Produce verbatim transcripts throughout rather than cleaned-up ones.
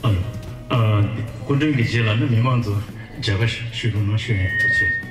ཨ་ལོ། ཨ། སྐུ་མགྲོན་གྱི་རྗེས་ལ་ནི་མི་མང་ཚོ་མཇལ་ཁ་ཞུ་རོགས་གནང་ཞུ་ཡིན། ཐུགས་རྗེ་ཆེ།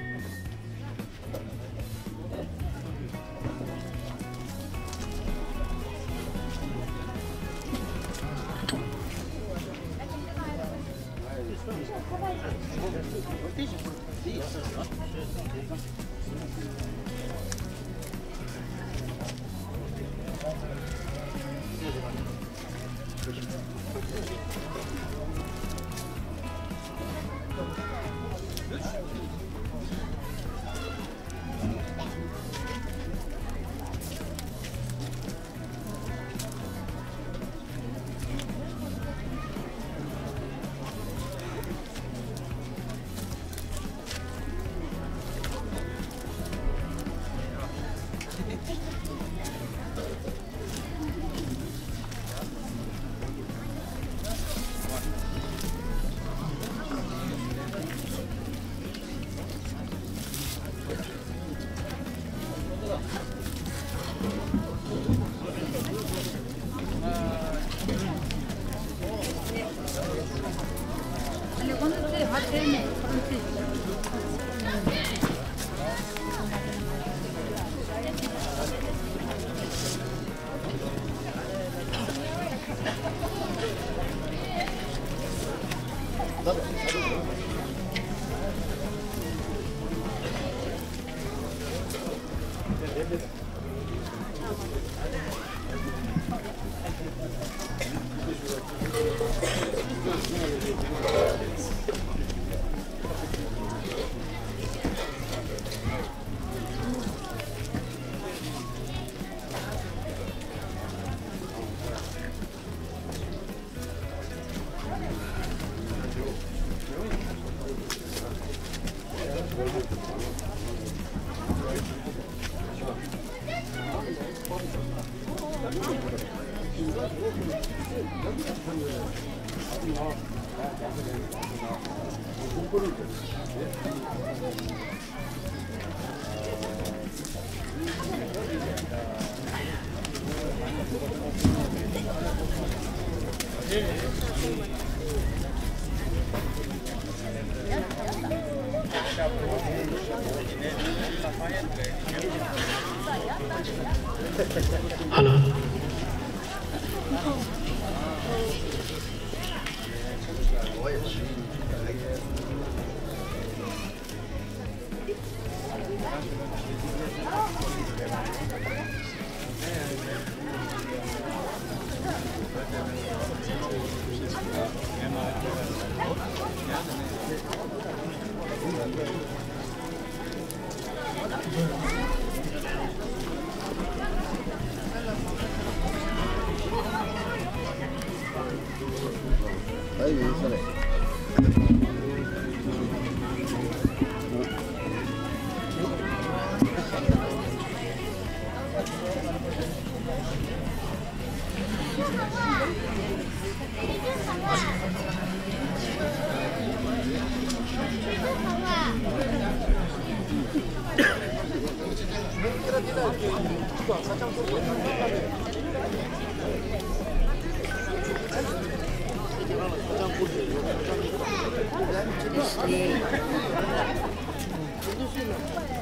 Hello.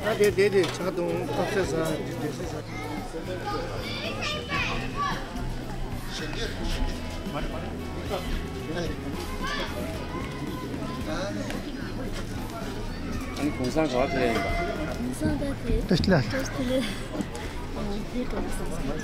ཨ་དེ་དེ་དེ་ཆག་དང་ཐོག་ཚད་ས་དེ་དེ་ས་ས། ཨ་ནི་གུང་སེང་ག་པར་ཕེབས་ཡིན་པ། གུང་སེང་ད་དེ། ཏོག་ཙམ་ལ། ཏོག་ཙམ་ལ། ཨ་དེ་གྲོགས་སོང་སོང་།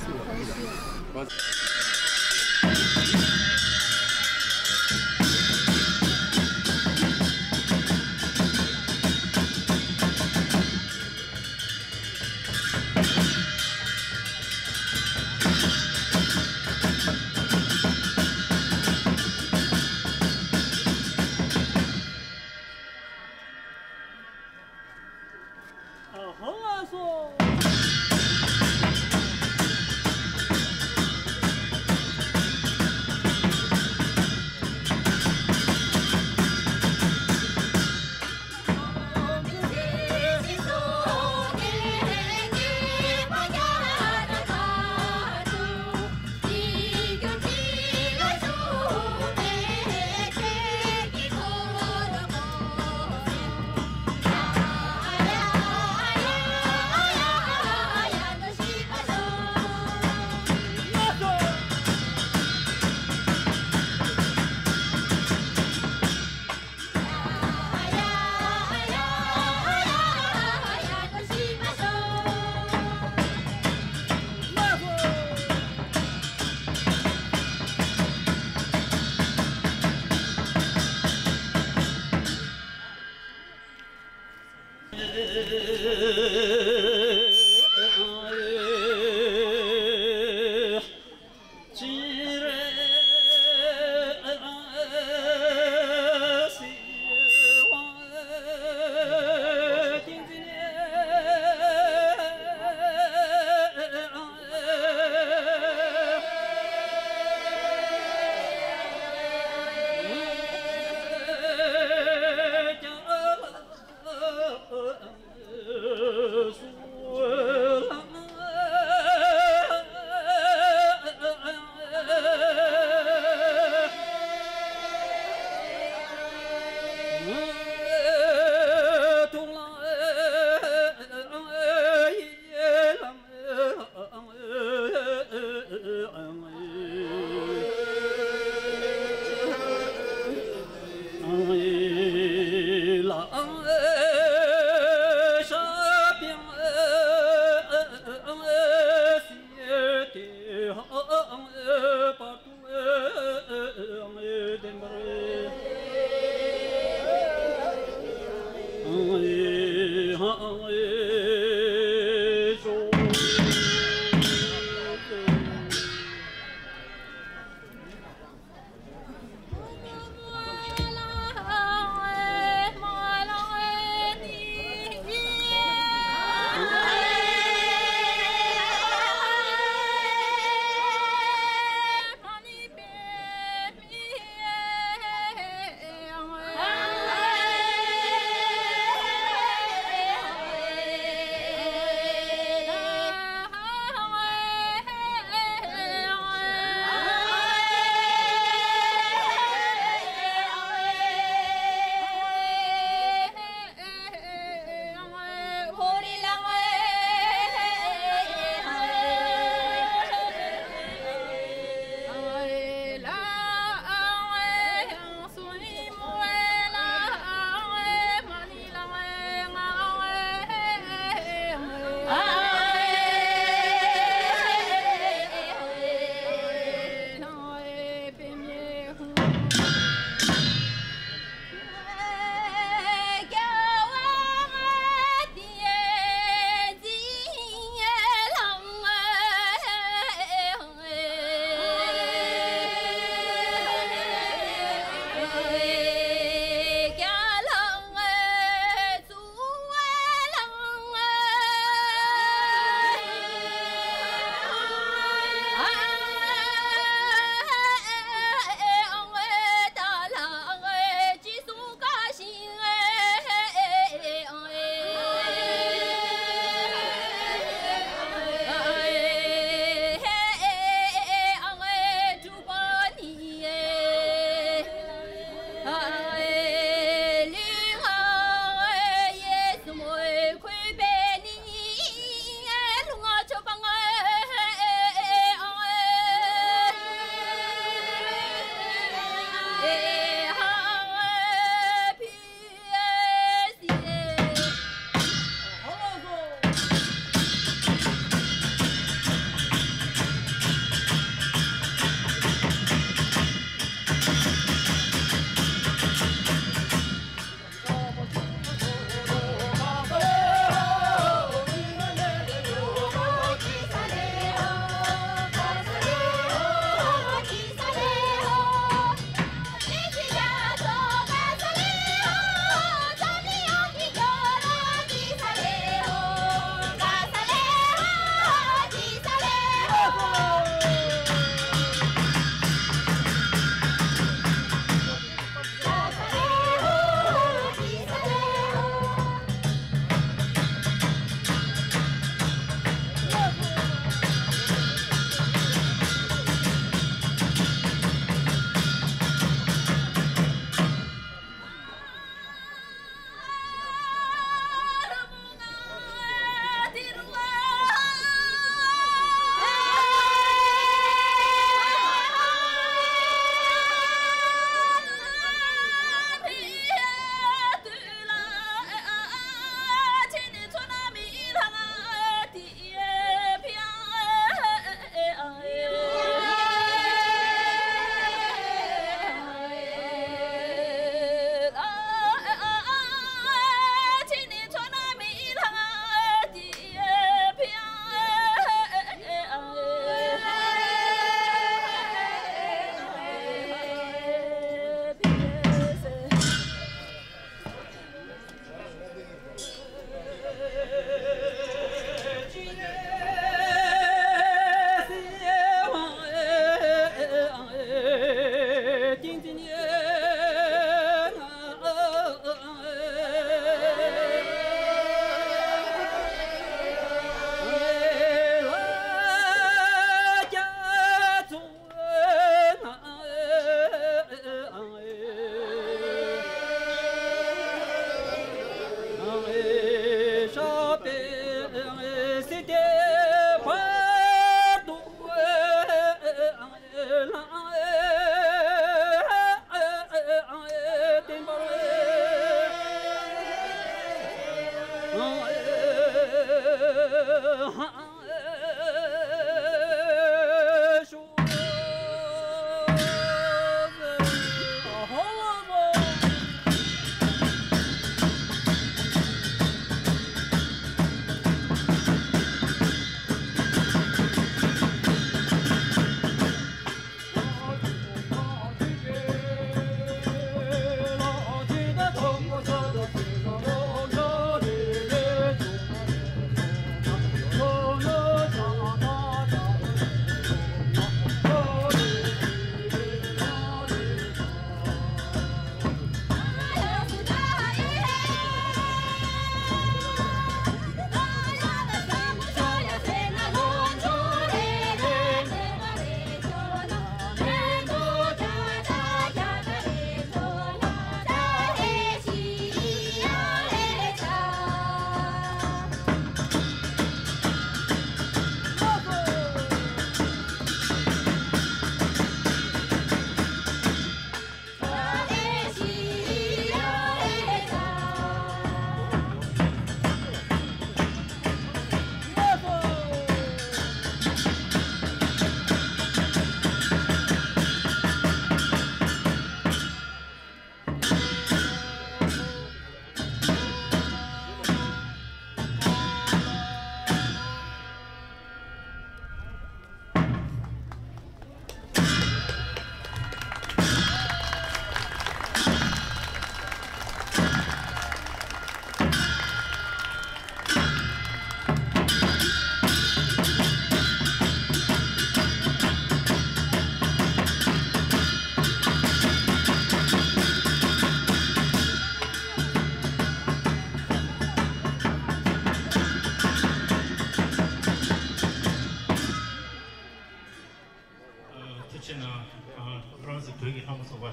ཨ། ཧྥ་རན་སི་བོད་ཀྱི་ལྷ་མོ་ཚོགས་པ་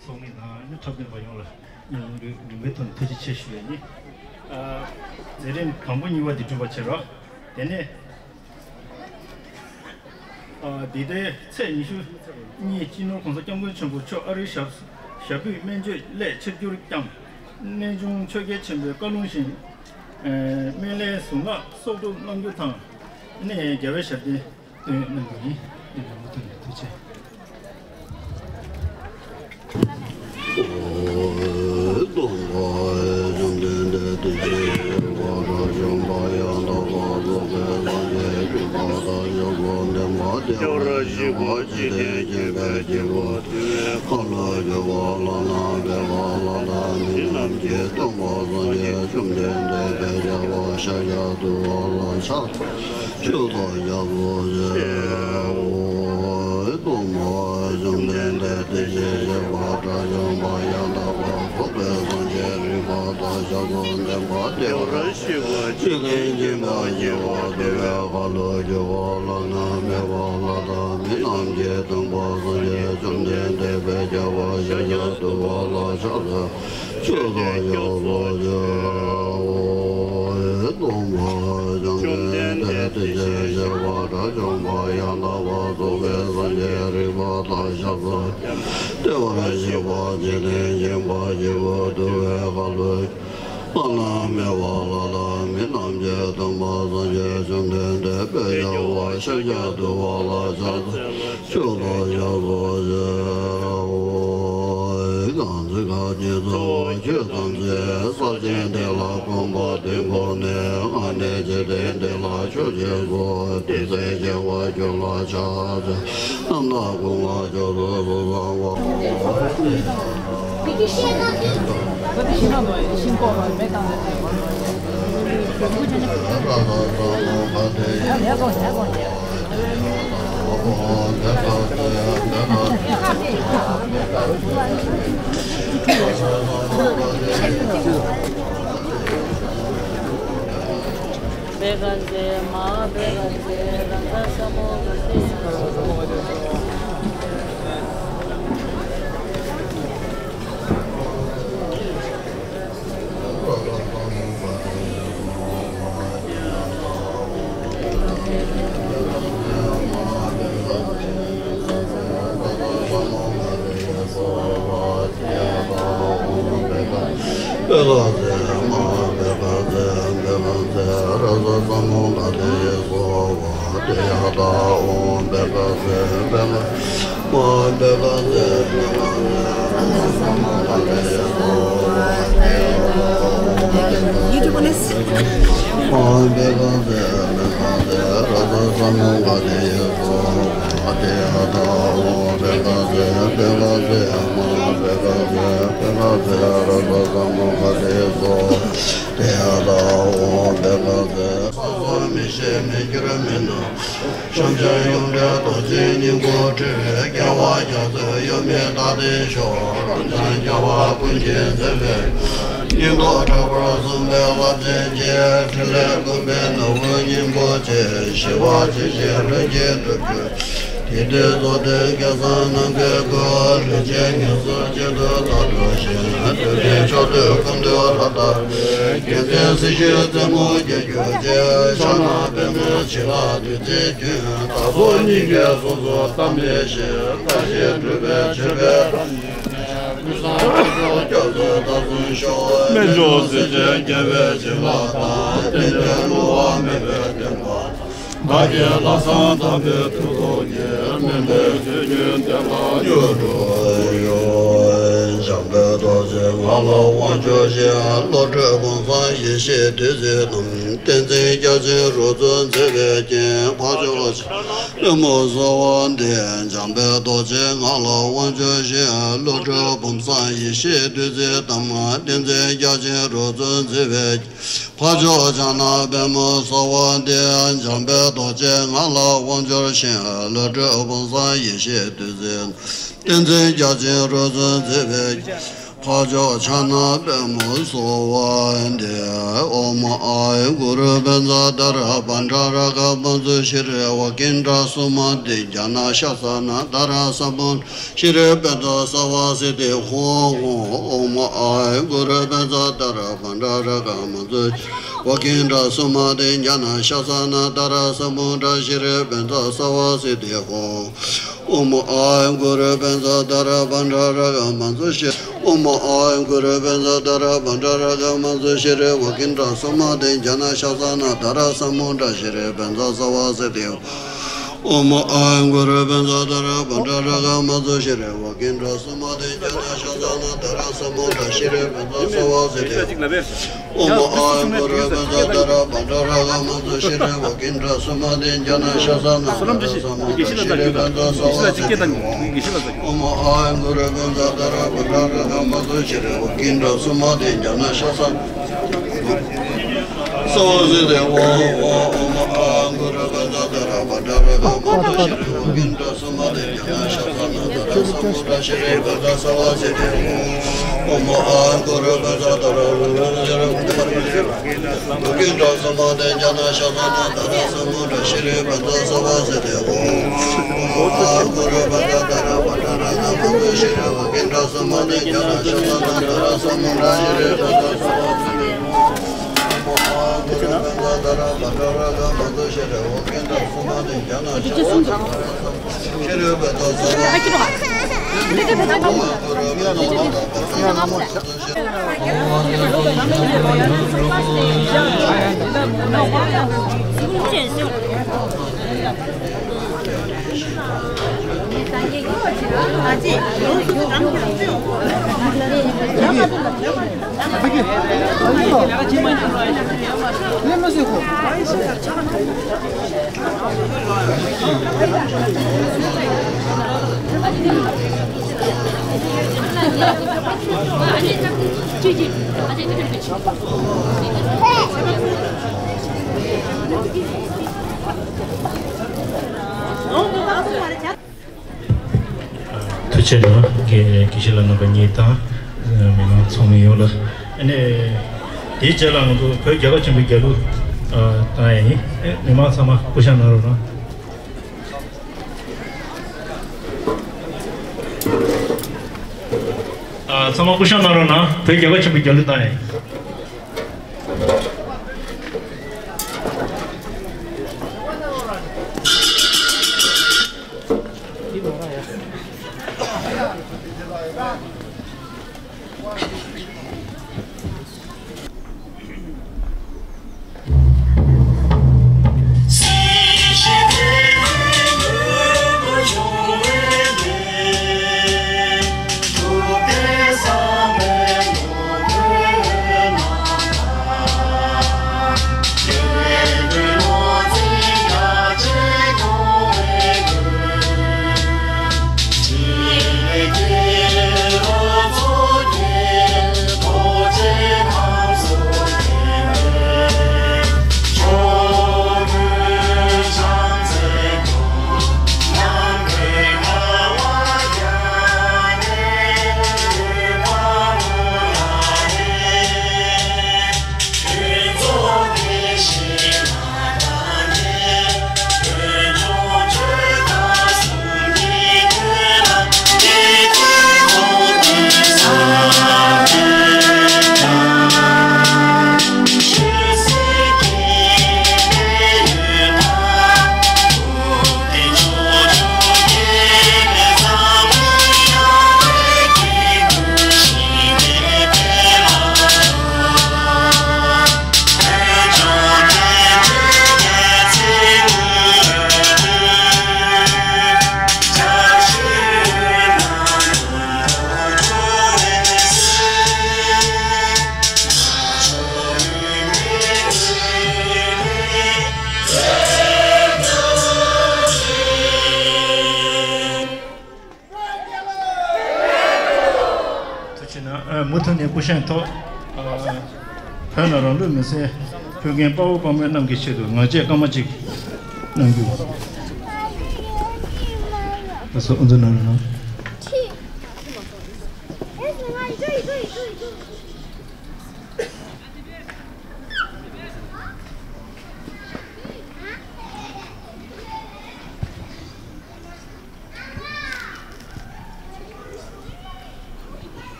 ཚོགས་མི་དང་ནི་འཁྲབ་སྟོན་པ་ཡོངས་ལ་སྙིང་ལུས་ལུས་པའི་ཐོག་ནས་ཐུགས་རྗེ་ཆེ་ཞུ་ཡ་ཡིན། ཨ། མཛད་རིམ་དང་པོ་གཉིས་པ་འདི་གྲུབ་པ་བྱེད་རོགས། དེ་ནས། ཨ། འདི་ཟླའི་ཚེས་ཉི་ཤུ་གཉིས་སྤྱི་ནོར་༸གོང་ས་༸སྐྱབས་མགོན་ཆེན་པོ་མཆོག་ཨ་རིའི་ཞབས་ཞབས་པུས་སྨན་བཅོས་སླད་ཆིབས་བསྒྱུར་བསྐྱངས། གནས་ཆུང་ཆོས་རྒྱལ་ཆེན་པོའི་བཀའ་ལུང་བཞིན། ཨ། སྨན་བླའི་གཟུངས་སྔགས་གསོག་སྒྲུབ་གནང་རྒྱུ་དང་། ཨ་ནི་རྒྱལ་བའི་ཞབས་བརྟན་སྟོན་གནང་རྒྱུ་ཡིན། འདི་ལ་མུ་མཐུད་ནས་ཐུགས་རྗེ་ཆེ། ཆོས་དང་ཡག་པོ་ཞེས། ཨོ་ཡེ་སྟོང་པ་བཅོམ་ལྡན་འདས་དེ་བཞིན་གཤེགས་པ་དགྲ་བཅོམ་པ་ཡང་དག་པར་རྫོགས་པའི་སངས་རྒྱས་རིག་པ་དང་ཞབས་སུ་ལྡན་པ་བདེ་བར་གཤེགས་པ་ཇི་ལྟར་མཁྱེན་པ་ཉེ་བར་འདུལ་བའི་ཁ་ལོ་སྒྱུར་བ་ལ་ནི་མི་དབང་ལྷ་དང་མི་རྣམས་ཀྱི་སྟོན་པ་སངས་རྒྱས་བཅོམ་ལྡན་འདས་དཔལ་རྒྱལ་བ་ཤཱཀྱ་ཐུབ་པ་ལ་ཕྱག་འཚལ། ཆོས་དང་ཡག་པོ་ཞེས། ཨོ་ཡེ་སྟོང་པ་བཅོམ་ལྡན་འདས་དེ་བཞིན་གཤེགས་པ་དགྲ་བཅོམ་པ་ཡང་དག་པར་རྫོགས་པའི་སངས་རྒྱས་རིག་པ་དང་ཞབས་སུ་བདེ་བར་གཤེགས་པ་ཇི་ལྟར་མཁྱེན་པ་ཉེ་བར་འདུལ་བའི་ཁ་ལོ། ལྷ་དང་མི་དབང་ལྷ་དང་མི་རྣམས་ཀྱི་སྟོན་པ་སངས་རྒྱས་བཅོམ་ལྡན་འདས་དཔལ་རྒྱལ་བ་ཤཱཀྱ་ཐུབ་པ་ལ་ཕྱག་འཚལ། ཆོས་དང་ཡག་པོ་ཞེས། ཨོ་ཡེ་གང་ཚེ་སྐབས་ཀྱི་ཚོགས་ཆོས་ཐམས་ཅད་ས་ཆེན་འདི་ལ་གོམས་པ་དུས་འཁོར་ནས། ཨ་ནི་འཇིག་རྟེན་འདི་ལ་ཆོས་ཀྱི་འཁོར་དེ་ཚེ་རྒྱལ་བ་ཁྱོད་ལ་ཕྱག་འཚལ། རྣམ་དག་སྐུ་མངའ་ཕྱོགས་སུ་གསོལ། གསང་བ། མི་ཤེས་མི་འགྱུར་མི་སྣང་། ཞབས་ཞབས་ཡུམ་བརྒྱ་རྡོ་རྗེའི་སྙིང་པོ་སྤྲུལ། རྒྱལ་བ་རྒྱ་མཚོའི་ཡབ་མེས་རྟ་མགྲིན་ཤོག་རབ་འབྱམས་རྒྱལ་བ་ཀུན་གྱི་མཛེས་པའི་སྙིང་པོ་ཕྲག་པར་བཟུང་བའི་རླབས་ཆེན་གྱི་ཕྲིན་ལས་བསྐུལ་བའི་ནོར་བུ་སྙིང་པོ་ཆེ། ཞི་བ་ཇི་བཞིན་ལྷུན་གྱིས་གྲུབ་གྱུར། དེ་དུས་རྫོགས་ལྡན་སྐལ་བཟང་རྣམ་རྒྱལ་སྐུ། ལྷུན་གྱིས་ངེས་སུ་གཅིག་ཏུ་བདག་སྒྲུབ་ཤིང་། དུས་མཐའི་ཕྱོགས་དུས་ཀུན་ཏུ་ལྷ་ལྟ་བུའི། རྒྱལ་མཚན་སྲི་ཞུའི་རྩེ་མོ་རྒྱལ་གྱུར་ཅིག་ཕྱག་ན་པདྨོ་བྱིན་རླབས་བདུད་རྩིའི་རྒྱུན། བདག་སོགས་སྙིང་གའི་གཟུངས་སུ་བལྟམས་པའི་ཕྱིར། བཀའ་བཞིན་སྒྲུབ་པའི་མཆོད་པའི་ཀུན་བཟང་སྤྱི་ཚོགས་སྐྱབས་སུ་བདག་བཟུང་ཤོག་རྨད་བྱུང་སྲས་ཆེན་རྒྱལ་བའི་བྱིན་རླབས་དང་། བསྟན་པའི་བསླུ་བ་མེད་པའི་བསྟན་པ། བདག་གི་ལྷག་བསམ་དམ་པའི་མཐུ་སྟོབས་ཀྱིས། སྨན་པའི་ཆོས་ཀུན་བདེ་བླག་མྱུར་དུ་ཡོང་། འཇམ་དཔལ་རྡོ་རྗེ་ངག་ལ་དབང་བསྒྱུར་ཞིང་། བློ་གྲོས་བུམ་བཟང་ཡེ་ཤེས་བདུད་རྩིས་གཏམས། བསྟན་འཛིན་རྒྱ་ཆེན་རོལ་རྩེད་མཛད་པའི་རྐྱེན། འཕགས་མཆོག་ཕྱག་ན་པདྨོ་གསོལ་བ་འདེབས། འཇམ་དཔལ་རྡོ་རྗེ་ངག་ལ་དབང་བསྒྱུར་ཞིང་། བློ་གྲོས་བུམ་བཟང་ཡེ་ཤེས་བདུད་རྩིས་གཏམས། བསྟན་འཛིན་རྒྱ་ཆེན་རོལ་རྩེད་མཛད་པའི། འཕགས་མཆོག་ཕྱག་ན་པདྨོ་གསོལ་བ་འདེབས། འཇམ་དཔལ་རྡོ་རྗེ་ངག་ལ་དབང་བསྒྱུར་ཞིང་། བློ་གྲོས་བུམ་བཟང་ཡེ་ཤེས་བདུད་རྩིས། བསྟན་འཛིན་རྒྱ་ཆེན་རོལ་རྩེད་མཛད་པའི། ཁ་ཕྱོགས་ཕྱག་ན་པདྨོ་སྭཱ་ཧཱ་ཏེ། ཨོཾ་ཨཱཿཧཱུྃ་གུ་རུ་བཛྲ་ཏཱ་ར་བཛྲ་རཀྵ་མཉྫུ་ཤྲཱི་ཝཀྵིནྡྲ་སུ་མ་ཏི་ཛྙཱ་ན་ཤ་ས་ན་དྷ་ར་ས་མུ་ཤྲཱི་བཛྲ་སརྦ་སིདྡྷི་ཧཱུྃ། ཨོཾ་ཨཱཿཧཱུྃ་གུ་རུ་བཛྲ་ཏཱ་ར་བཛྲ་རཀྵ་མཉྫུ་ཝཀྵིནྡྲ་སུ་མ་ཏི་ཛྙཱ་ན་ཤ་ས་ན་དྷ་ར་ས་མུ་ཌ་ཤྲཱི་བཛྲ་སརྦ་སིདྡྷི་ཧཱུྃ། ཨོཾ་ཨཱཿཧཱུྃ་གུ་རུ་བཛྲ་ཏཱ་ར་བཛྲ་རཀྵ་མཉྫུ་ཤྲཱི། ཨོཾ་ཨཱཿཧཱུྃ་གུ་རུ་བཛྲ་ཏཱ་ར་བཛྲ་རཀྵ་མཉྫུ་ཤྲཱི་ཝཀྵིནྡྲ་སུ་མ་ཏི་ཛྙཱ་ན་ཤ་ས་ན་དྷ་ར་ས་མུ་ཌ་ཤྲཱི་བཛྲ་སརྦ་སིདྡྷི། ཨོཾ་ཨཱཿཧཱུྃ་གུ་རུ་བཛྲ་ཏཱ་ར་བཛྲ་རཀྵ་མཉྫུ་ཤྲཱི་ཝཀྵིནྡྲ་སུ་མ་ཏི་ཛྙཱ་ན་ཤ་ས་ན་དྷ་ར་ས་མུ་ཌ་ཤྲཱི་བཛྲ་སརྦ་སིདྡྷི། ཨོཾ་ཨཱཿཧཱུྃ་གུ་རུ་བཛྲ་ཏཱ་ར་བཛྲ་རཀྵ་མཉྫུ་ཤྲཱི་ཝཀྵིནྡྲ་སུ་མ་ཏི་ཛྙཱ་ན་ཤ་ས་ན་དྷ་ར་ས་མུ་ཌ་ཤྲཱི་བཛྲ་སརྦ་སིདྡྷི། ཨོཾ་ཨཱཿཧཱུྃ་གུ་རུ་བཛྲ་ཏཱ་ར་བཛྲ་རཀྵ་མཉྫུ་ཤྲཱི་ཝཀྵིནྡྲ་སུ་མ་ཏི་ཛྙཱ་ན་ཤ་ས་ན་སརྦ་སིདྡྷི་ཧཱུྃ། ཨོཾ་ཨཱཿཧཱུྃ་གུ་རུ་བཛྲ་ཏཱ་ར་བཛྲ་རཀྵ་མཉྫུ་ཤྲཱི་ཝཀྵིནྡྲ་སུ་མ་ཏི་ཛྙཱ་ན་ཤ་ས་ན་དྷ་ར་ས་མུ་ཌ་ཤྲཱི་བཛྲ་སརྦ་སིདྡྷི་ཧཱུྃ། ཨོཾ་ཨཱཿཧཱུྃ་གུ་རུ་བཛྲ་ཏཱ་ར་བཛྲ་རཀྵ་མཉྫུ་ཤྲཱི་ཝཀྵིནྡྲ་སུ་མ་ཏི་ཛྙཱ་ན་ཤ་ས་ན་དྷ་ར་ས་མུ་ཌ་ཤྲཱི་བཛྲ་སརྦ་སིདྡྷི་ཧཱུྃ། ཨོཾ་ཨཱཿཧཱུྃ་གུ་རུ་བཛྲ་ཏཱ་ར་བཛྲ་རཀྵ་མཉྫུ་ཤྲཱི་ཝཀྵིནྡྲ་སུ་མ་ཏི་ཛྙཱ་ན་ཤ་ས་ན་དྷ་ར་ས་མུ་ཌ་ཤྲཱི་བཛྲ་སརྦ་སིདྡྷི་ཧཱུྃ། ཨོཾ་ཨཱཿཧཱུྃ་གུ་རུ་བཛྲ་ཏཱ་ར་བཛྲ་རཀྵ་མཉྫུ་ཤྲཱི་ཝཀྵིནྡྲ་སུ་མ་ཏི་ཛྙཱ་ན་ཤ་ས་ན་དྷ་ར་ས་མུ་ཌ་ཤྲཱི་བཛྲ་སརྦ་སིདྡྷི་ཧཱུྃ། ཨོཾ་ཨཱཿཧཱུྃ་གུ་རུ་བཛྲ་ཏཱ་ར་བཛྲ་རཀྵ་མཉྫུ་ཤྲཱི་ཐུགས་རྗེ་གནང་། དགེ་དགེ་བཤེས་ལགས་རྣམ་པ་གཉིས་དང་། མི་མང་ཚོགས་མི་ཡོངས་ལ། ཨ་ནི་དེའི་རྗེས་ལ་ང་ཚོ་བོད་རྒྱལ་ཁབ་ཆེན་པོའི་རྒྱལ་གླུ་བཏང་ཡ་ཡིན། མི་མང་ཚང་མ་སྐུ་ཞབས་གནང་རོགས་གནང་། ཨ། ཚང་མ་སྐུ་ཞབས་གནང་རོགས་གནང་། བོད་རྒྱལ་ཁབ་ཆེན་པོའི་རྒྱལ་གླུ་བཏང་ཡ་ཡིན། ཐུགས་རྗེ་གནང་། ཨ། མུ་མཐུད་ནས་སྐུ་བཞེངས་ཐོག་ཨ། བོད་ནང་རང་ལུགས་མི་སེར་བོད་ཁྱིམ་དཔའ་བོ་དཔའ་མོ་རྣམས་ཀྱི་ཆེད་དུ་ངག་བཅད་སྐར་མ་གཅིག་གནང་རྒྱུ། ལགས་སོ། དབུ་འཛུགས་གནང་རོགས་གནང་།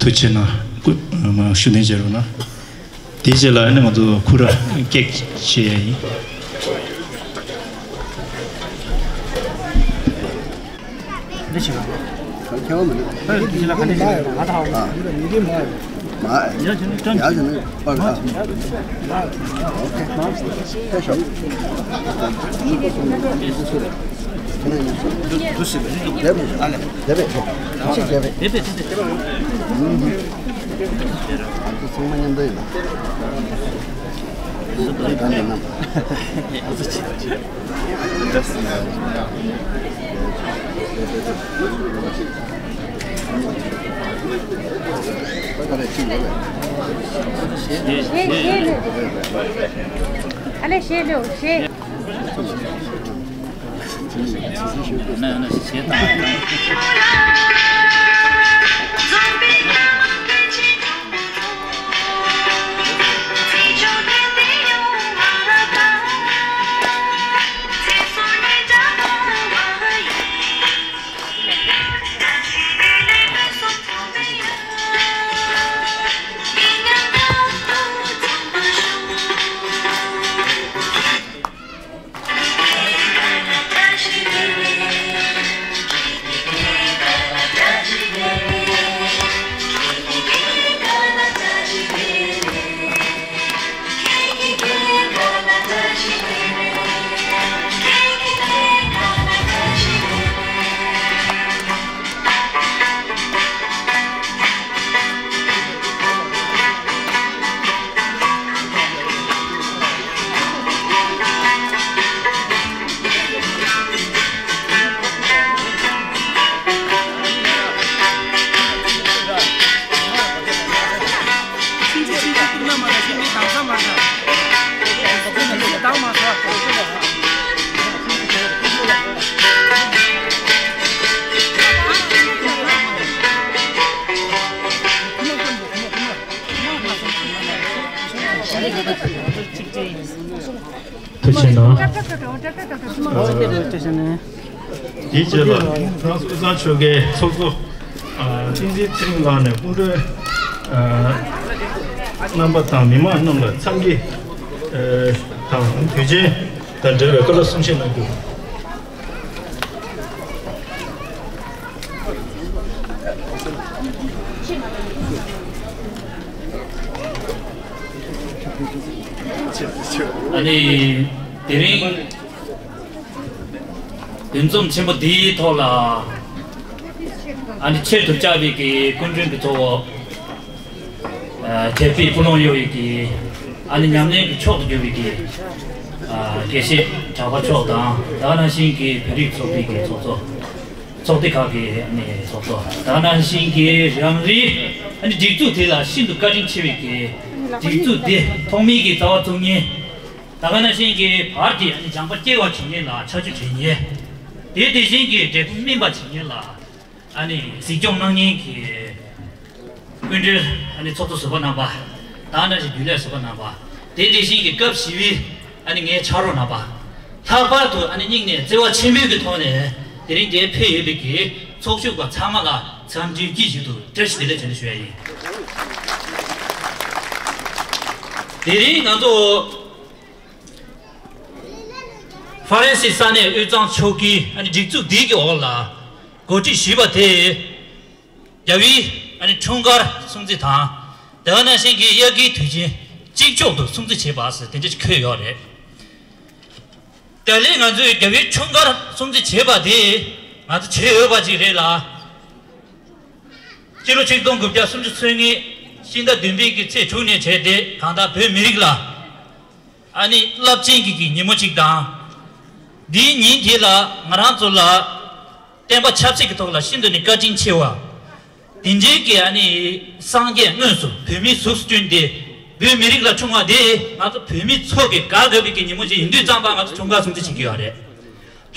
ཐུགས་རྗེ་གནང་། སྐུ། ཞུ་ནས་བྱེད་རོགས་གནང་། དེའི་རྗེས་ལ་ཨ་ནི་ང་ཚོ་ཁུ་ར་ཀེག་བྱེད་ཡ་ཡིན། འདི་ཞིག་ལ། ཁྱེད་ཀྱི་ལ་ག་འདྲ་ཞིག་ང་ད་ཧ་གོ། མ། ཡ་ཞུ་ནི་པར་ཨ། ཨོ་ཁེ། ཐལ་ཤོག་དེ་བས་ཨ་ལེ། དེ་བས་ཤོག་ཅིག་དེ་བས། ཨ་ཚོ་ཚང་མ་མཉམ་དུ་ཡིན་ན། ཨ་ཚོ་ཅི། ཐུགས་རྗེ་གནང་། དེའི་རྗེས་ལ་ཧྥ་རན་སི་སྐུ་ཚབ་མཆོག་གིས་ཚོགས་གཙོ་བསྟན་འཛིན་ཚེ་རིང་ལགས་ནས་སྐུ་མགྲོན་རྣམ་པ་དང་མི་མང་རྣམས་ལ་འཚམས་འདྲི་དང་དུས་ཆེན་དང་འབྲེལ་བའི་བཀའ་སློབ་གསུང་བཤད་གནང་རྒྱུ། ཨ་ནི་དེ་རིང་འདུ་འཛོམས་ཆེན་པོ་འདིའི་ཐོག་ལ་ཨ་ནི་ཆེད་དུ་བཅར་བའི་གི་སྐུ་མགྲོན་གྱི་གཙོ་བོ། ཨ། དད་པའི་ཀུན་སློང་ཡོད་པའི་གི་ཨ་ནི་ཉམས་ལེན་གྱི་མཆོག་ཏུ་གྱུར་པའི་གི་ཨ། དགེ་བཤེས་གྲགས་པ་མཆོག་དང་། ད་ག་ནང་བཞིན་གྱི་བོད་རིགས་ཚོགས་པའི་གི་ཚོགས་གཙོ། ཚོགས་སྡེ་ཁག་གི་ཨ་ནི་ཚོགས་གཙོ། ད་ག་ནང་བཞིན་གྱི་རང་རེའི་ཨ་ནི་སྒྲིག་འཛུགས་དེ་ལ་ཤིན་ཏུ་བཀའ་དྲིན་ཆེ་བའི་གི་སྒྲིག་འཛུགས་དེ་ཐོག་མའི་གི་རྩ་བ་བཙུགས་མཁན། ད་ག་ནང་བཞིན་གྱི་བར་གྱི་ཨ་ནི་སྦྱངས་པ་སྐྱེ་བ་བྱེད་མཁན་ལ་ཆ་རྒྱུས་བྱེད་མཁན། དེ་དེ་བཞིན་གྱི་འབྲས་བུ་སྨིན་པ་བྱེད་མཁན་ལ། ཨ་ནི་གཟིགས་སྐྱོང་གནང་མཁན་གྱི་སྐུ་མགྲོན། ཨ་ནི་ཚོགས་གཙོ་ཟུར་པ་རྣམ་པ། ད་ནང་བཞིན་རྒྱུན་ལས་ཟུར་པ་རྣམ་པ། དེ་དེ་བཞིན་གྱི་སྐབས་བཞི་པའི་ཨ་ནི་ངའི་ཕྱག་རོགས་རྣམ་པ། ལྷག་པར་དུ་ཨ་ནི་སྙིང་ནས་བརྩེ་བ་ཆེན་པོའི་གི་ཐོག་ནས་དེ་རིང་འདིར་ཕེབས་ཡོད་པའི་གི་ཚོགས་ཞུགས་པ་ཚང་མ་ལ་འཚམས་འདྲིའི་དཀྱིལ་ཞིག་ཏུ་བཀྲ་ཤིས་བདེ་ལེགས་བྱོན་ཞུ་ཡ་ཡིན། དེ་རིང་ང་ཚོ་ཧྥ་རན་སིའི་ས་གནས་དབུས་གཙང་ཆོལ་ཁའི་ཨ་ནི་སྒྲིག་འཛུགས་འདི་གི་འོག་ལ་གོ་སྒྲིག་ཞུས་པ་དེ། རྒྱལ་བའི་ཨ་ནི་འཁྲུངས་སྐར་སྲུང་བརྩི་དང་། དེ་ག་ནང་བཞིན་གྱི་དབྱར་ཁའི་དུས་ཆེན་གཅིག་ལྕོགས་སུ་སྲུང་བརྩི་བྱེད་པ་ཟེར་དེ་འདྲ་ཞིག་འཁོད་ཡོད་རེད། དེ་ལས་ང་ཚོས་རྒྱལ་བའི་འཁྲུངས་སྐར་སྲུང་བརྩི་བྱེད་པ་དེ་ང་ཚོ་བྱེད་འོས་པ་ཅིག་རེད་ལ། སྤྱི་ལོ་ཆིག་སྟོང་དགུ་བརྒྱ་སུམ་ཅུ་སོ་ལྔའི་ཕྱི་ཟླ་བདུན་པའི་གི་ཚེས་དྲུག་ནས་བྱས་ཏེ་གང་ལྟར་བོད་མི་རིགས་ལ། ཨ་ནི་རླབས་ཆེན་གྱི་གི་ཉིན་མོ་གཅིག་དང་། འདིའི་ཉིན་དེ་ལ་ང་རང་ཚོ་ལ་བསྟན་པ་ཆབ་སྲིད་ཀྱི་ཐོག་ལ་ཤིན་ཏུ་ནས་བཀའ་དྲིན་ཆེ་བ། དེ་འདྲའི་གི་ཨ་ནི་སངས་རྒྱས་དངོས་སུ་བོད་མིའི་གཟུགས་སུ་བསྐྲུན་ཏེ། བོད་མི་རིགས་ལ་བྱུང་བ་དེ་ང་ཚོ་བོད་མི་ཚོ་གི་དགའ་དགའ་བའི་གི་ཉིན་མོ་ཅིག་ཡིན་དུས་ཙམ་པ་ང་ཚོ་འཁྲུངས་སྐར་སྲུང་བརྩི་བྱེད་ཀྱི་ཡོད་རེད།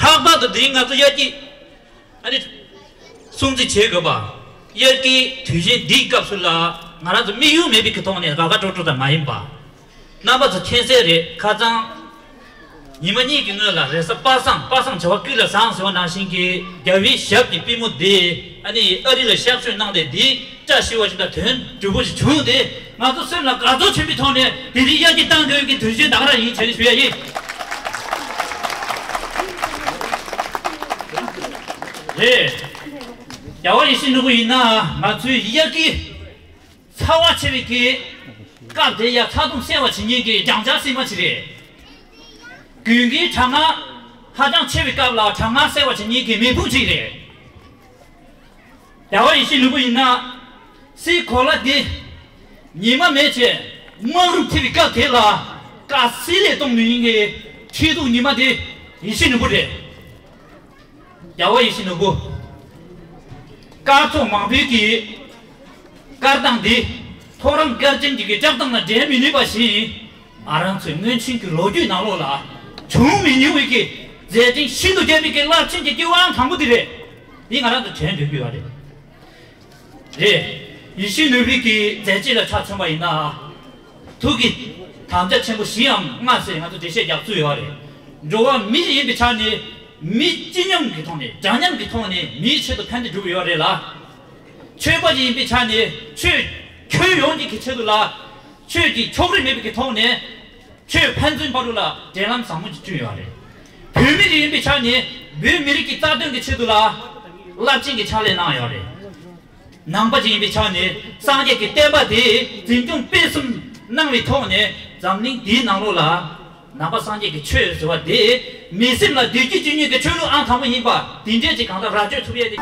ལྷག་པར་དུ་དེ་ང་ཚོ་དབྱར་སྐྱིད་ཨ་ནི་སྲུང་བརྩི་བྱེད་དགོས་པ། དབྱར་སྐྱིད་དུས་ཆེན་འདིའི་སྐབས་སུ་ལ་ང་རང་ཚོ་དམིགས་ཡུལ་མེད་པའི་གི་ཐོག་ནས་དགའ་དགའ་སྤྲོ་སྤྲོ་ཙམ་མ་ཡིན་པ། རྣམ་པ་ཚོ་མཁྱེན་གསལ་རེད། ཁ་སང་ཉི་མ་གཉིས་ཀྱི་སྔོན་ལ་རེས་གཟའ་པ་སངས། པ་སངས་བྱ་བ་ཀུན་ལ་བཟང་ཟེར་བ་ནང་བཞིན་གྱི་རྒྱལ་བའི་ཞབས་ཀྱི་པུས་མོ་དེ་ཨ་ནི་ཨ་རི་ལ་གཤག་བཅོས་གནང་སྟེ་འདི་བཀྲ་ཤིས་པ་ཞིག་དང་དོན་གྲུབ་པོ་ཞིག་བྱུང་སྟེ་ང་ཚོ་སེམས་ལ་དགའ་ཚོར་ཆེན་པོའི་ཐོག་ནས་དེ་རིང་དབྱར་སྐྱིད་གཏོང་དགོས་ཀྱི་དུས་ཆེན་ད་ག་རང་ཡིན་བྱས་ནས་ཞུ་ཡ་ཡིན། རེད། རྒྱལ་བ་ཡིད་བཞིན་ནོར་བུ་ཡིན་ན་ང་ཚོའི་དབྱར་སྐྱིད་ཚ་བ་ཆེ་བའི་གི་སྐབས་དེ་ཡ་ཚ་གདུང་སེལ་བ་བྱེད་མཁན་གྱི་སྦྱང་བྱ་སྲིན་མ་ཅིག་རེད། དགུན་ཁའི་གྲང་ངར་ཧ་ཅང་ཆེ་བའི་སྐབས་ལ་གྲང་ངར་སེལ་བ་བྱེད་མཁན་གྱི་མེ་ཕུང་ཅིག་རེད། རྒྱལ་བ་ཡིད་བཞིན་ནོར་བུ་ཡིན་ན་སའི་གོ་ལ་འདི་ཉི་མ་མེད་ཅེས་སྨག་རུམ་ཐེབས་པའི་སྐབས་དེ་ལ་དཀའ་སེལ་ལས་གཏོང་མི་ཡིན་གྱི་ཁྲི་གདུགས་ཉི་མ་འདི་ཡིད་བཞིན་ནོར་བུ་རེད། རྒྱལ་བ་ཡིད་བཞིན་ནོར་བུ། སྐར་ཚོགས་མང་པོའི་གི་སྐར་གདངས་འདི་ཐོ་རངས་སྐར་ཆེན་གྱི་གི་བཀྲག་མདངས་ལ་འགྲན་མི་ནུས་པ་བཞིན། ང་རང་ཚོའི་སྔོན་བྱོན་གྱི་ལོ་རྒྱུས་ནང་ལོགས་ལ་བྱུང་མི་མྱོང་བའི་གི་མཛད་འཕྲིན་ཤིན་ཏུ་རྒྱས་པའི་གི་རླབས་ཆེན་གྱི་སྐྱེ་བ་ཨང་དང་པོ་འདི་རེད། འདི་ང་རང་ཚོ་དྲན་འདོད་ཀྱི་ཡོད་རེད། རེད། ཡིད་བཞིན་ནོར་བུའི་གི་མཛད་རྗེས་ལ་ཆ་མཚོན་པ་ཡིན་ན། ཐུགས་ཀྱི་དམ་བཅའ་ཆེན་པོ་བཞིའམ་ལྔ་ཟེར་ང་ཚོ་འགྲེལ་བཤད་རྒྱག་ཚུལ་ཡོད་རེད། འགྲོ་བ་མི་ཞིག་ཡིན་པའི་ཆ་ནས་མི་སྤྱི་མཉམ་གྱི་ཐོག་ནས་འདྲ་མཉམ་གྱི་ཐོག་ནས་མིའི་ཆེད་དུ་ཕན་བདེ་སྒྲུབ་ཡོད་རེད་ལ། ཆོས་པ་ཞིག་ཡིན་པའི་ཆ་ནས་ཆོས་ཁྱོན་ཡོངས་ཀྱི་གི་ཆེད་དུ་ལ། ཆོས་ཀྱི་ཕྱོགས་རིས་མེད་པའི་གི་ཐོག་ནས་ཆོས་ཕན་ཚུན་བར་དུ་ལ་འབྲེལ་ལམ་བཟང་མོ་ཅིག་བསྐྲུན་ཡོད་རེད། བོད་མི་ཞིག་ཡིན་པའི་ཆ་ནས་བོད་མི་རིགས་ཀྱི་རྩ་དོན་གྱི་ཆེད་དུ་ལ་རླབས་ཆེན་གྱི་ཕྱག་ལས་གནང་ཡོད་རེད། ནང་པ་ཅིག་ཡིན་པའི་ཆ་ནས་སངས་རྒྱས་ཀྱི་བསྟན་པ་དེ་འཛིན་སྐྱོང་སྤེལ་གསུམ་གནང་བའི་ཐོག་ནས་འཛམ་གླིང་འདིའི་ནང་ལོགས་ལ་ནང་པ་སངས་རྒྱས་ཀྱི་ཆོས་ཟེར་བ་དེ་མི་སེམས་ལ་བདེ་སྐྱིད་བཅུ་གཉིས་ཀྱི་ཆོས་ལུགས་ཨང་དང་པོ་ཡིན་པ་འདི་འདྲས་ཅིག་གང་ལྟར་ར་སྤྲོད་ཐུབ་ཡས་དེ།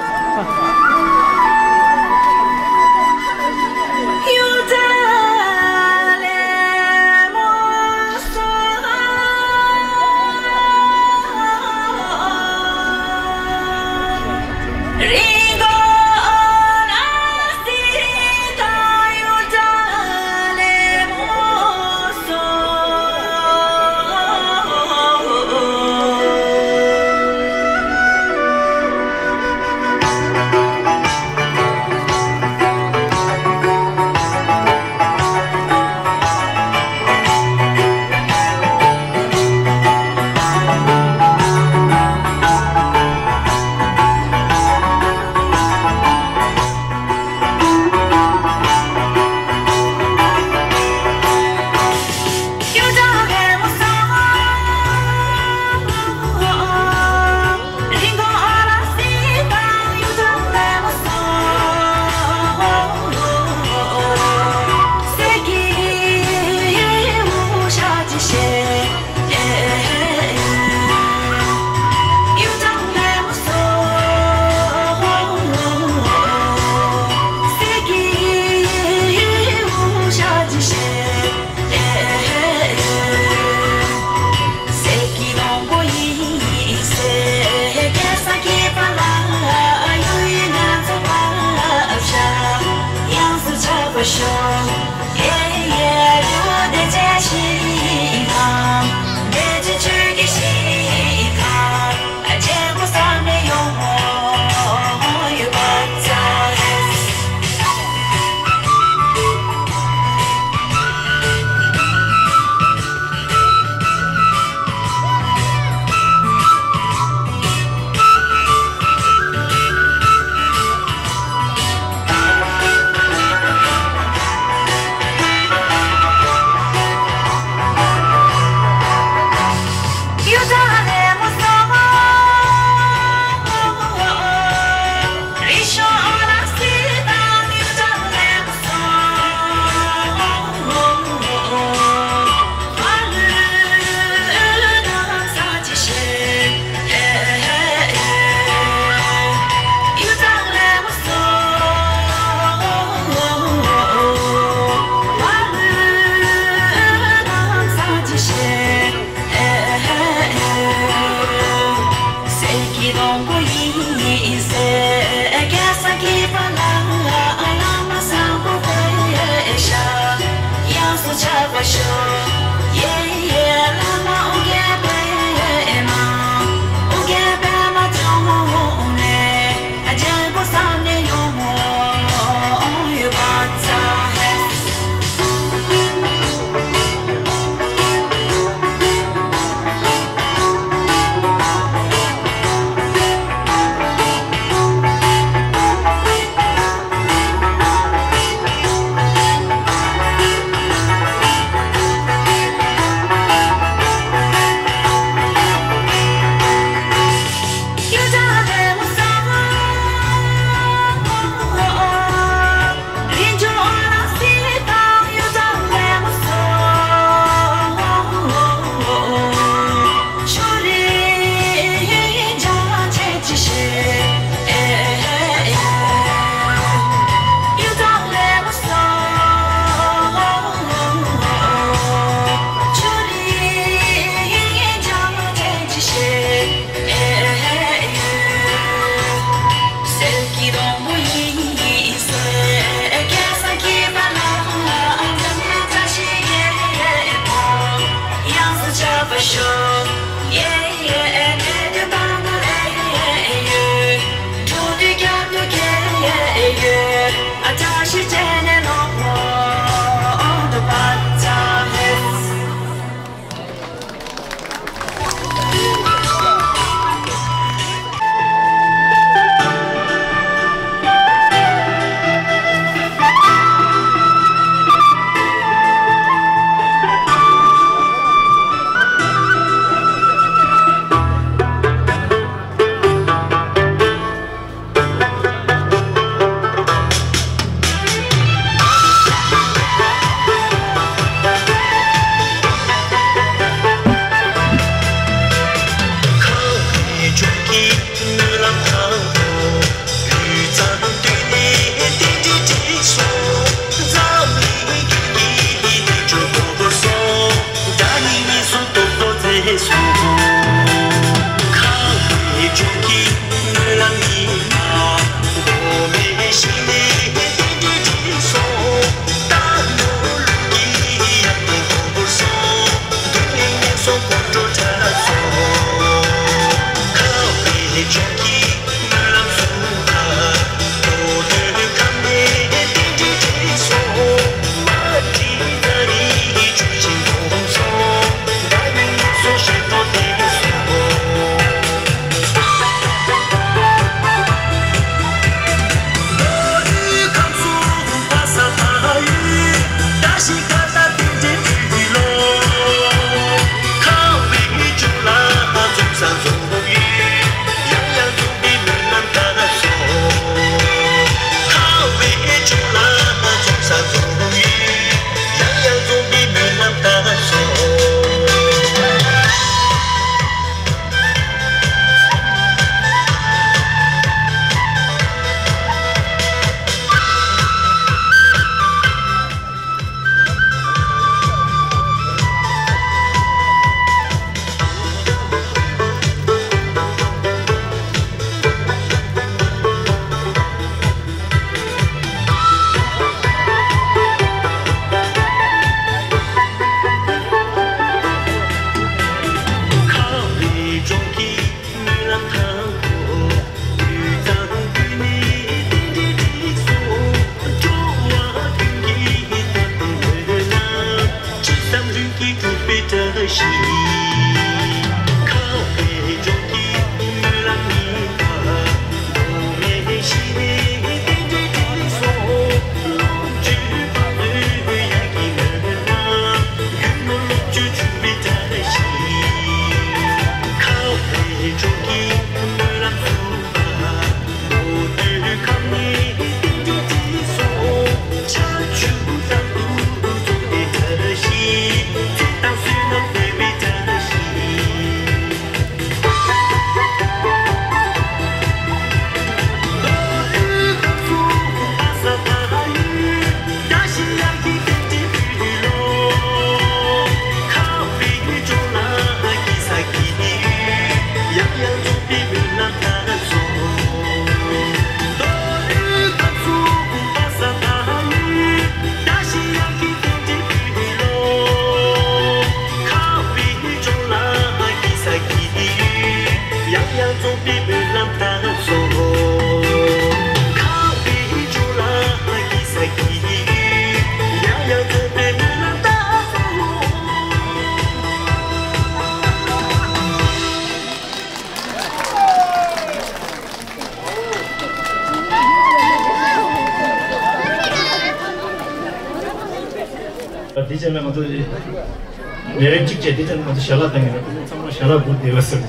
ལས་རིམ་གཅིག་བྱས་དེ་ཙམ་ང་ཚོ་ཞལ་ལག་བཏང་གི་རེད། ཚང་མ་ཞལ་ལག་སྒུར་བསྡད་པ་ཟེར།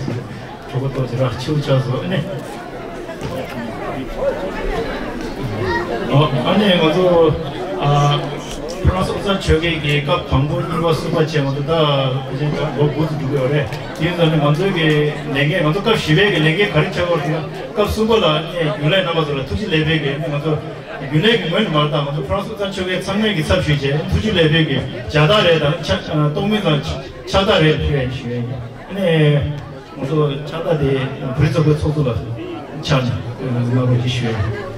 གྲོགས་པོ་ཏོག་ཙམ་རག་ཆེའུ་ཆགས་སོང་ཨ་ནི། ཨོ་ཨ་ནི་ང་ཚོ་ཨ་ཕ་རན་སི་ཨུ་ཚང་ཆོལ་ཁའི་གི་སྐབས་དང་པོ་གཉིས་པ་གསུམ་པ་བྱས་ང་ཚོ་ད་ཕལ་ཆེར་ད་ལོ་དགུ་ཙམ་འགྲོ་གི་ཡོད་རེད། དེ་ཡིན་ཙང་ནི་ང་ཚོའི་གི་ལས་འགན་ང་ཚོ་སྐབས་བཞི་པའི་གི་ལས་འགན་ག་རེ་ཆགས་ཡོད་རེད་ཟེར་ན། སྐབས་གསུམ་པ་ལ་ནི་རྒྱུན་ལས་རྣམ་པ་ཚོ་ལ་ཐུགས་རྗེ་ལེགས་འབུལ་གི་ང་ཚོ་རྒྱུན་ལས་ཀྱི་ངོས་ནས་མ་རེད། ད་ང་ཚོ་ཕ་རན་སི་ཨུ་ཚང་ཆོལ་ཁའི་ཚང་མས་ཀྱི་ཚབ་ཞུས་བྱས་ཐུགས་རྗེ་ལེགས་འབུལ་གྱི་ལྗགས་རྟགས་རེད་དང་ཕྱག་གཏོང་མི་ཚང་ཕྱག་རྟགས་རེད་ཕུལ་ཡ་ཡིན་ཞུ་ཡ་ཡིན། ཨ་ནི་ང་ཚོ་ཕྱག་རྟགས་དེ་བོད་རིགས་ཚོགས་པའི་ཚོགས་གཙོ་ལ་ཕྱག་ནས་གནང་རོགས་ཞེས་ཞུ་ཡ་ཡིན།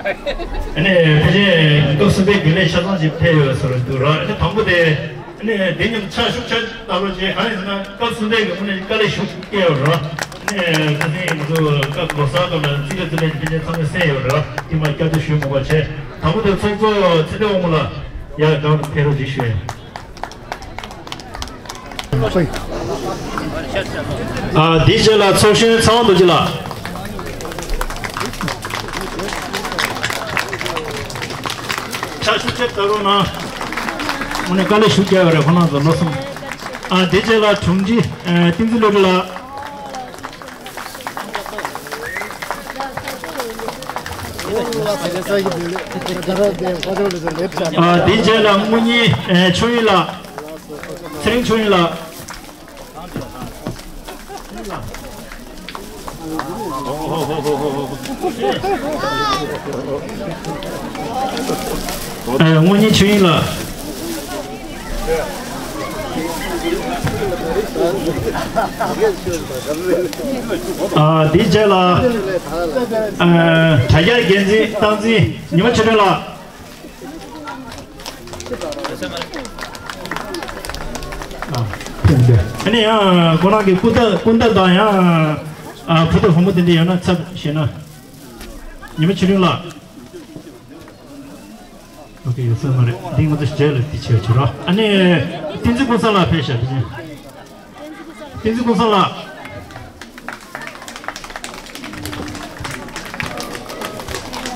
ཨ་ནི་ཕལ་ཆེར་སྐབས་གསུམ་པའི་རྒྱུན་ལས་ཆ་ཚང་ཅིག་ཕེབས་ཡོད་ཟེར་འདུག་ར། ཨ་ནི་དང་པོ་དེ་ཨ་ནི་དེ་མཉམ་ཕྱག་ཤུགས་ཆེ་ལྟ་རོགས་བྱས། གང་ཡིན་ཟེར་ན་སྐབས་གསུམ་པའི་གི་དངོས་གནས་དཀའ་ལས་ཤུགས་བསྐྱལ་ཡོད་ར། ཨ་ནི་ད་ཐེངས་ང་ཚོ་སྐབས་ལོ་གསར་སྐབས་ལ་རྩིས་ཀ་རྩིས་ལེན་ཕལ་ཆེར་ཚང་མས་གསན་ཡོད་ར། དེ་མ་བསྐྱར་ཟློས་ཞུ་དགོས་པ་བྱས། དང་པོ་དེ་ཚོགས་གཙོ་ཚེ་བརྟན་དབང་མོ་ལགས་ཡར་འགྲམ་དུ་ཕེབས་རོགས་ཅིག་ཞུ་ཡ་ཡིན། ཨ་དེའི་རྗེས་ལ་ཚོགས་གཞོན་ཚེ་དབང་རྡོ་རྗེ་ལགས། ཕྱག་ཤུགས་ཆེ་ལྟ་རོགས་གནང་། དངོས་གནས་དཀའ་ལས་ཤུགས་རྒྱག་ཡོད་རེད་ཁོང་རྣམ་ཚོ་ལོ་གསུམ། ཨ་དེའི་རྗེས་ལ་དྲུང་ཆེ་ཨ་བསྟན་འཛིན་བློ་གྲོས་ལགས། ཨ་དེའི་རྗེས་ལ་དངུལ་གཉེར་ཨ་ཆོས་དབྱིངས་ལགས། ཚེ་རིང་ཆོས་དབྱིངས་ལགས། ཨ་དངུལ་གཉེར་ཆོས་དབྱིངས་ལགས། ཨ་དེའི་རྗེས་ལ་ཨ་དྲ་རྒྱ་འགན་འཛིན་སྟངས་འཛིན་ཉི་མ་ཆོས་སྒྲོན་ལགས། ཨ་ཕེབས་འདུག་ཨ་ནི་ཡང་ཁོ་རང་གི་སྐུ་ཟླ་སྐུ་ཟླ་དང་ཡང་ཨ་བུ་དང་བུ་མོ་དེ་འདྲ་ཡོད་ན་ཚབ་བྱས་ན། ཉི་མ་ཆོས་སྒྲོན་ལགས། ཨོ་ཁེ་ཡོད་ས་མ་རེད། འདི་ང་ཚོ་རྗེས་ལ་འདི་བྱས་བྱོས་ར། ཨ་ནི་བསྟན་འཛིན་ཀུན་བཟང་ལགས་ཕེབས་ཤག་བསྟན་འཛིན་ཀུན་བཟང་ལགས།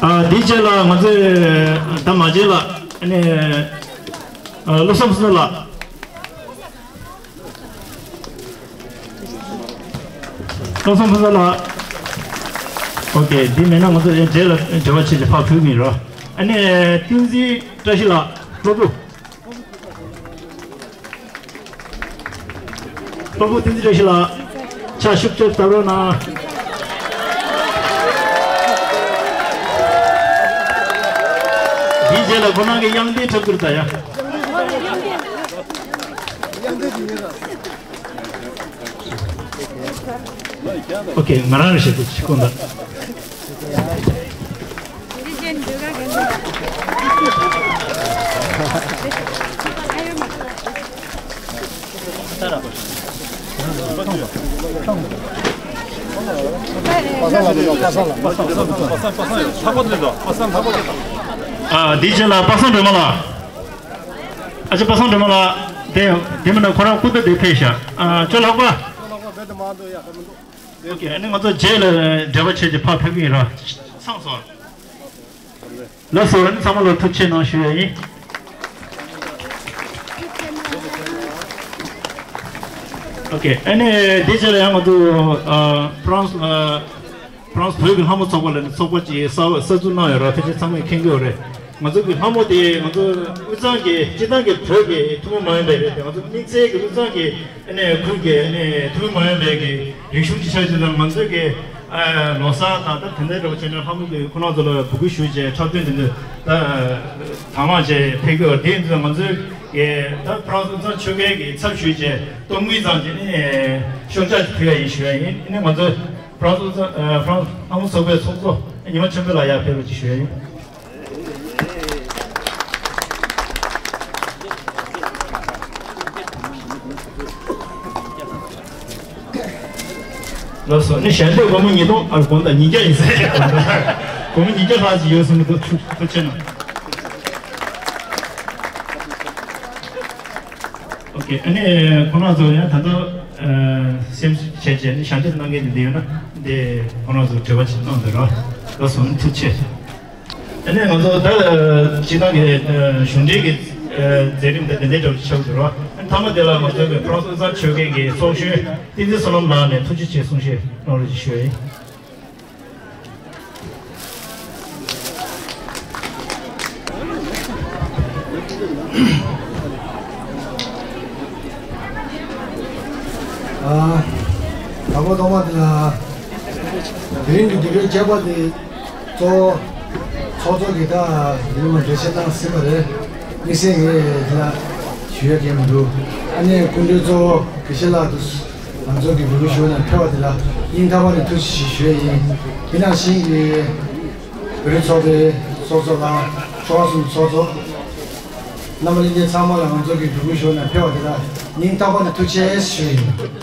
ཨ་འདིའི་རྗེས་ལ་ང་ཚོས་ད་མ་རྗེས་ལ་ཨ་ནི་ཨ་བློ་བཟང་ཕུན་ཚོགས་ལགས། བློ་བཟང་ཕུན་ཚོགས་ལགས། ཨོ་ཁེ་འདི་མེད་ན་ང་ཚོ་རྗེས་ལ་འབྲེལ་བ་བྱེད་ཀྱི་ཕར་ཕུལ་གྱི་ཡིན་ར། ཨ་ནི་བསྟན་འཛིན་བཀྲ་ཤིས་ལགས་སློབ་ཕྲུག་སློབ་ཕྲུག་བསྟན་འཛིན་བཀྲ་ཤིས་ལགས། ཕྱག་ཤུགས་ཆེ་བརྡབ་རོགས་གནང་། དེའི་རྗེས་ལ་ཁོ་རང་གི་དབྱངས་ལྡན་འཁྲབ་སྟོན་ད་ཡ། ཨོ་ཁེ་ང་རང་རེ་ཞིག་ཏུ་ཆི་ཀོ་འདི། ཨ་འདིའི་རྗེས་ལ་པ་སངས་སྒྲོལ་མ་ལགས། ཨ་ཅེ་པ་སངས་སྒྲོལ་མ་ལགས། དེ་དེ་མིན་ན་ཁོ་རང་སྐུ་ཟླ་དེ་ཕེབས་ཤག་ཨ་ཅོ་ལྷག་པ། ཨོ་ཁེ་ཨ་ནི་ང་ཚོ་རྗེས་ལ་འབྲེལ་བ་བྱེད་ཀྱི་ཕར་ཕེབས་ཀྱི་ཡིན་ར། ཚང་སོང་། ལགས་སོ། ཨ་ནི་ཚང་མ་ལ་ཐུགས་རྗེ་གནང་ཞུ་ཡ་ཡིན། ཨོ་ཁེ་ཨ་ནི་དེ་རྗེས་ལ་ཡང་ང་ཚོ་ཨ་ཕ་རན་སི་ཨ་ཕ་རན་སི་བོད་ཀྱི་ལྷ་མོ་ཚོགས་པ་ལ་ནི་ཚོགས་པ་ཅིག་གསར་གསར་འཛུགས་གནང་ཡོད་ར། ཕལ་ཆེར་ཚང་མས་མཁྱེན་གྱི་ཡོད་རེད། ང་ཚོ་གི་ལྷ་མོ་དེ་ང་ཚོ་དབུས་གཙང་གི་སྤྱིར་བཏང་གི་བོད་ཀྱི་ཐུན་མོང་མ་ཡིན་པའི་རེད་དེ། ང་ཚོ་དམིགས་བསལ་གྱི་དབུས་གཙང་གི་ཨ་ནི་ཁུལ་གྱི་ཨ་ནི་ཐུན་མོང་མ་ཡིན་པའི་གི་རིག་གཞུང་གི་ཆ་ཅིག་དང་ང་ཚོའི་གི་ཨ་ལོ་གསར་དང་ད་དེ་འདྲའི་འདྲ་བོ་བྱས་ནས་ལྷ་མོ་གི་ཁོ་རང་ཚོ་ལ་འབོད་སྐུལ་ཞུས་བྱས་འཁྲབ་སྟོན་དེ་འདྲ་ད་དང་བླངས་བྱས་ཕེབས་ཀྱི་ཡོད་རེད། དེ་ཡིན་ཙང་ང་ཚོའི་གི་ད་ཕ་རན་སི་དབུས་གཙང་ཆོལ་ཁའི་གི་ཚབ་ཞུས་བྱས་གཏོང་མུས་ཙམ་གྱི་ཨ་ནི་ཤོག་ཆག་ཅིག་ཕུལ་ཡ་ཡིན་ཞུ་ཡ་ཡིན། ཨ་ནི་ང་ཚོ་ཕ་རན་སི་དབུས་གཙང་ཨ་ཕ་རན་སི་ལྷ་མོ་ཚོགས་པའི་ཚོགས་གཙོ་ཉི་མ་ཆོས་འཕེལ་ལགས་ཡར་ཕེབས་རོགས་ཅིག་ཞུ་ཡ་ཡིན། ལགས་སོ། ནི་ཞལ་འདེབས་སྒོར་མོ་ཉིས་སྟོང་ཨ་དགོངས་དག་ཉིས་བརྒྱ་ཡིན་ཟེར། སྒོར་མོ་ཉིས་བརྒྱ་ལྷག་ཅིག་ཡོད་སོང་གི་འདུག་ཐུགས་རྗེ་གནང་། ཨོ་ཁེ་ཨ་ནི་ཁོང་རྣམ་ཚོ་ཡང་ད་ལྟ་སེམས་ཤུགས་ཆེ་ཆེ་ནི་ཞལ་འདེབས་གནང་མཁན་དེ་འདི་ཡོད་ན་འདི་ཁོང་རྣམ་ཚོ་དྲི་བ་ཅིག་གནང་དགོས་རོགས། ལགས་སོ། ཐུགས་རྗེ་ཆེ། ཨ་ནི་ང་ཚོ་ད་སྤྱི་བཏང་གི་གཞུང་འབྲེལ་གྱི་མཛད་རིམ་དེ་དེ་འདྲའི་འདྲ་བོ་ཆགས་འདུག་རོགས། མཐའ་མ་དེ་ལ་ང་ཚོ་གི་ཀྲོང་གསར་ཆོལ་ཁའི་གི་ཚོགས་གཞོན་བསྟན་འཛིན་བསོད་ནམས་ལགས་ནས་ཐུགས་རྗེ་ཆེ་གསུང་བཤད་གནང་རོགས་ཞུ་ཡ་ཡིན། ཨ། དང་པོ་ཐོག་མ་དེ་ལ། དེ་རིང་གི་དུས་ཚོད་བཅད་པ་དེ་གཙོ་བོ་ཚོགས་གཙོ་གིས་ད་ཡིན་མ་འགྲེལ་བཤད་གནང་ཟིན་པ་རེད། དམིགས་བསལ་ངས་དེ་ལ་ཞུ་ཡ་གང་མི་འདུག་ཨ་ནི་སྐུ་མགྲོན་གཙོ་བོ་དགེ་བཤེས་ལགས་དུ། ང་ཚོ་གི་འབོད་སྐུལ་ཞུ་བ་ནང་ཕེབས་པ་དེ་ལ་སྙིང་ཐག་པ་ནས་ཐུགས་རྗེ་ཆེ་ཞུ་ཡ་ཡིན། དེ་ནང་བཞིན་གྱི་བོད་རིགས་ཚོགས་པའི་ཚོགས་གཙོ་དང་ཚོགས་པ་གསུམ་ཚོགས་གཙོ། རྣམ་པ་ལྷན་རྒྱས་ཚང་མ་ལ་ང་ཚོ་གི་འབོད་སྐུལ་ཞུ་བ་ནང་ཕེབས་པ་དེ་ལ་སྙིང་ཐག་པ་ནས་ཐུགས་རྗེ་ཆེ་ཞུ་ཡ་ཡིན།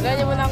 Vas-y, vas-y.